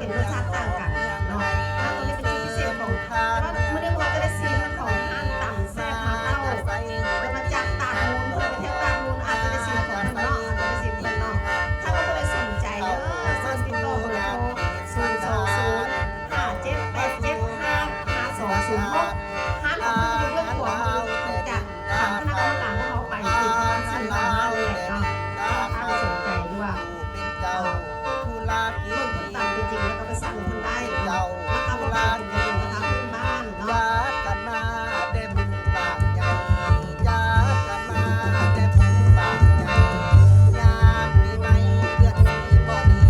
ປັນລົດຊາດຕ່າງກັນເນາະ. ແລ້ວໂຕນີ້ເປັນຈຸດພິເສດຂອງ ແຕ່ວ່າມື້ນີ້ພວກເຮົາຈະໄດ້ຊີມຂອງຮ້ານຕຳແຊບມາເຕົ້າ ເພິ່ນມາຈາກຕາດມູນ ເພິ່ນໄປທ່ຽວຕາດມູນ ອາດຈະໄດ້ຊີມຂອງເພິ່ນເນາະ ອາດຈະໄດ້ຊີມເພິ່ນເນາະ. ຖ້າວ່າຜູ້ໃດສົນໃຈເດີ ເຊີນຕິດຕໍ່ເບີໂທ ສູນສອງສູນ ຫ້າເຈັດແປດເຈັດ ຫ້າຫ້າສອງສູນຫົກ ຮ້ານຂອງເພິ່ນຢູ່ເບື້ອງຂວາມື ຈາກ ທາງຄະນະກຳມະການພວກເຮົາໄປທີ່ປະມານສີ່ຫ້າຮ້ານນີ້ແຫຼະເນາະ. ຖ້າໃຜສົນໃຈ ຫຼືວ່າ ເອີ ເບິ່ງຕາມຕົວຈິງ ແລ້ວກໍໄປສັ່ງເພິ່ນໄດ້ເນາະ. ລາຄາບໍ່ແພງ ເປັນການກິນລາຄາພື້ນບ້ານເນາະ. ຈັດກັນມາແຕ່ບຸນບາງໃຫຍ່ ຈັດກັນມາແຕ່ບຸນບາງໃຫຍ່ ຍາມປີໃໝ່ເດືອນສີ່ພໍດີ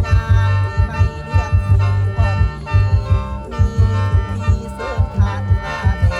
ຍາມປີໃໝ່ເດືອນສີ່ພໍດີ ມີພິທີເຊີນທ່ານມາແດ່.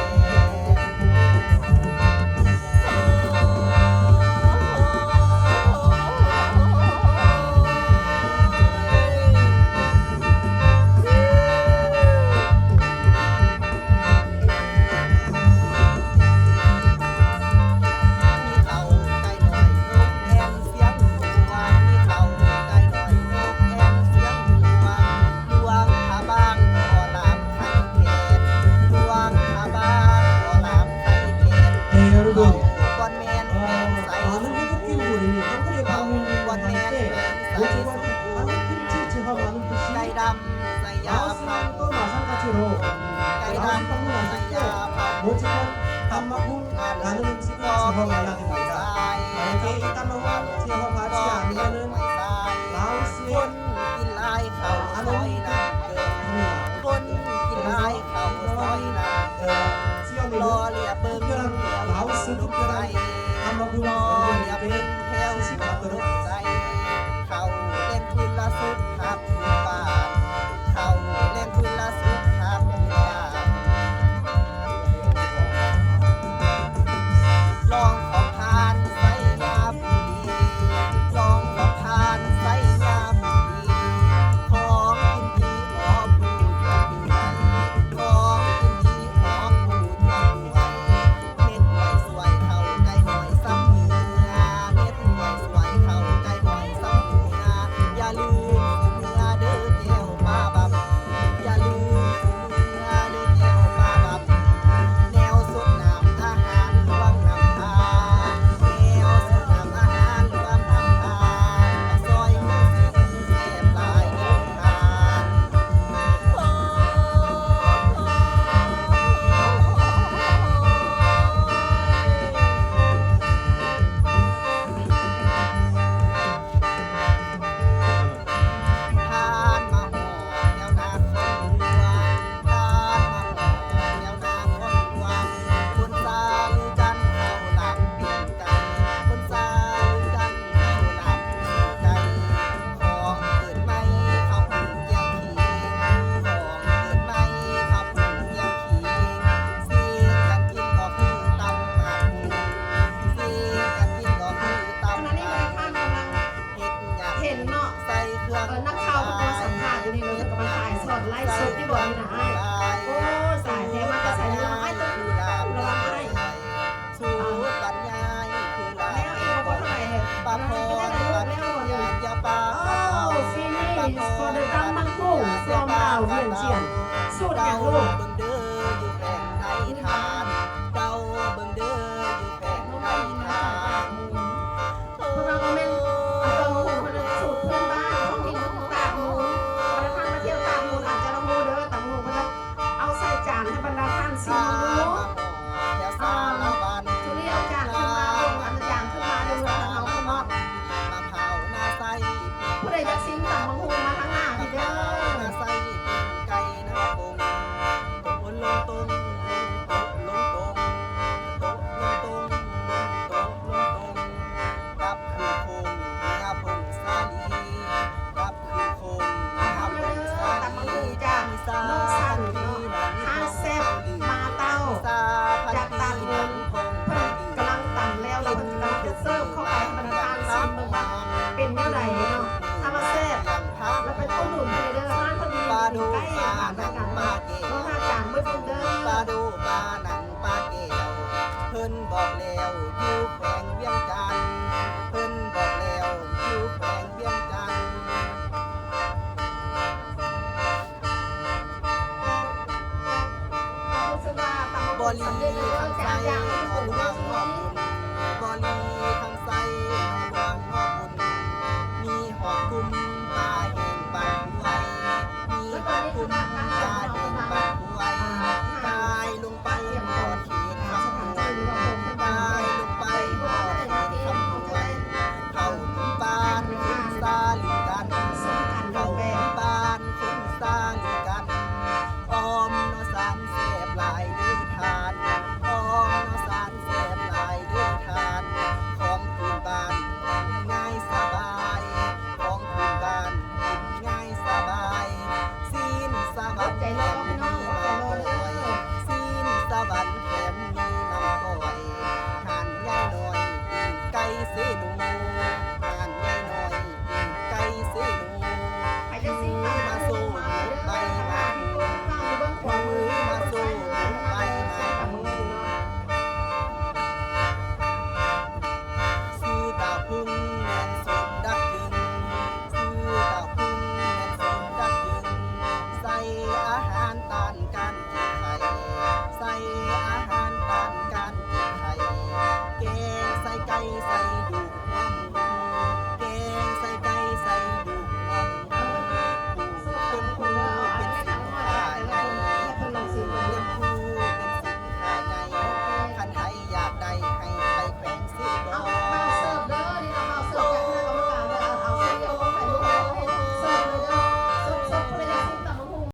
ລອງຂອງທ່ານໄຊຍາບູລີ ລອງຂອງທ່ານໄຊຍາບູລີ ຂອງກິນດີອອກລູກດວຍ ຂອງກິນດີອອກລູກດວຍ ເມັດໄວ້ຊ່ວຍເຂົ້າໄກ່ນ້ອຍຊ້ຳເມືອ ເມັດໄວ້ຊ່ວຍເຂົ້າໄກ່ນ້ອຍຊ້ຳເມືອ ຢ່າລືມເມືອເດີແກ້ວປາບັບ ຢ່າລືມ ເມືອເດີແກ້ວປາບັບ ແນວສົດນ້ຳອາຫານຫຼວງນ້ຳທາ ແນວສົດນ້ຳອາຫານຫຼວງນ້ຳທາ ຂ້າວຊອຍໝູຊິງແຊບຫຼາຍເດີທ່ານ. ຜ່ານມາຮອດແຖວນະຄອນຫຼວງ ຜ່ານມາຮອດແຖວນະຄອນຫຼວງ ຄົນສາລີຈັນເຂົ້າຫຼາມປີ້ງໄກ່ ຄົນສາລີຈັນເຂົ້າຫຼາມປີ້ງໄກ່ ຂອງເກີດໃໝ່ເຂົ້າຫາກຽງຄີງ ຂອງເກີດໃໝ່ເຂົ້າຫາກຽງຄີງ ຊິງກັນກິນກໍຄືຕຳໝາກຫຸ່ງ ຊິງກັນກິນກໍຄືຕຳໝາກຫຸ່ງ ເຮັດຫຍັງ ເຫັນເນາະ ໃສ່ເຄື່ອງ ເອີ ນັກຂ່າວເພິ່ນກໍມາສຳພາດຢູ່ນີ້ເນາະ ເພິ່ນກໍມາຖ່າຍທອດໄລຟ໌ສົດຢູ່ບໍ່ນີ້ນະອ້າຍ? ໂອ້ ຕາຍແທ້ ມາແຕ່ໃສເນາະອ້າຍ? ລະວັງອ້າຍ ສູດບັນຍາຍຄືລາວ ແລ້ວອີກບໍ່ເທົ່າໃດ ປາຄອນ ປາຄອນ ຢ່າປາ ໂອ້ finish for the ຕຳໝາກຫຸ່ງ from ລາວວຽງຈັນ ສູດຫຍັງລູກ? ເບິ່ງເດີຢູ່ແຂວງໄທທານ ເດົາເບິ່ງເດີຢູ່ແຂວງໄທທານ. ເພາະວ່າບໍ່ແມ່ນ ອັນຕຳບັກຫຸ່ງເພິ່ນນະ ສູດພື້ນບ້ານທ້ອງຖິ່ນຂອງຕາດມູນ ບັນດາທ່ານມາທ່ຽວຕາດມູນອາດຈະບໍ່ຮູ້ເດີ ຕຳບັກຫຸ່ງເພິ່ນນະ ເອົາໃສ່ຈານໃຫ້ບັນດາທ່ານຊີມເບິ່ງດູ. ອ່າ ຈຸລີ ເອົາຈານຂຶ້ນມາເບິ່ງ ເອົາຈານຂຶ້ນມາເບິ່ງ ເຮົາເຂົ້າມາ ຜູ້ໃດຢາກຊີມຕຳບັກຫຸ່ງມາທາງໜ້າພີ້ເດີ. ກັບຄືໂຄງເມືອຜົ້ງສາລີ ກັບຄືໂຄງເມືອຜົ້ງສາລີ ຕຳບັກຫຸ່ງຈາກນ້ອງສັນເນາະ ຮ້ານແຊບມາເຕົ້າ ຈາກຕາດມູນ ເພິ່ນກຳລັງຕຳແລ້ວ ແລ້ວເພິ່ນກຳລັງຈະເສີບເຂົ້າໄປໃຫ້ບັນດາທ່ານຊີມເບິ່ງວ່າເປັນແນວໃດເນາະ. ຖ້າວ່າແຊບ ແລ້ວໄປອຸດໜູນເພິ່ນເດີ ຮ້ານເພິ່ນຢູ່ໃກ້ກັນ ເບິ່ງຖ້າຈານເບິດເບິ່ງເດີ. ປາດູປາໜັງ ປາແກ້ວ ເພິ່ນບອກແລ້ວຢູ່ແຂວງວຽງຈັນ ເພິ່ນບອກແລ້ວຢູ່ແຂວງວຽງຈັນ. ສຳເລັດແລ້ວເດີ ຈາກ ຢ່າງໃຫ້ທຸກຄົນເດີ ບໍລີຄຳໄຊ ຫຼວງພໍ່ບຸນ ມີຮອດກຸ່ມ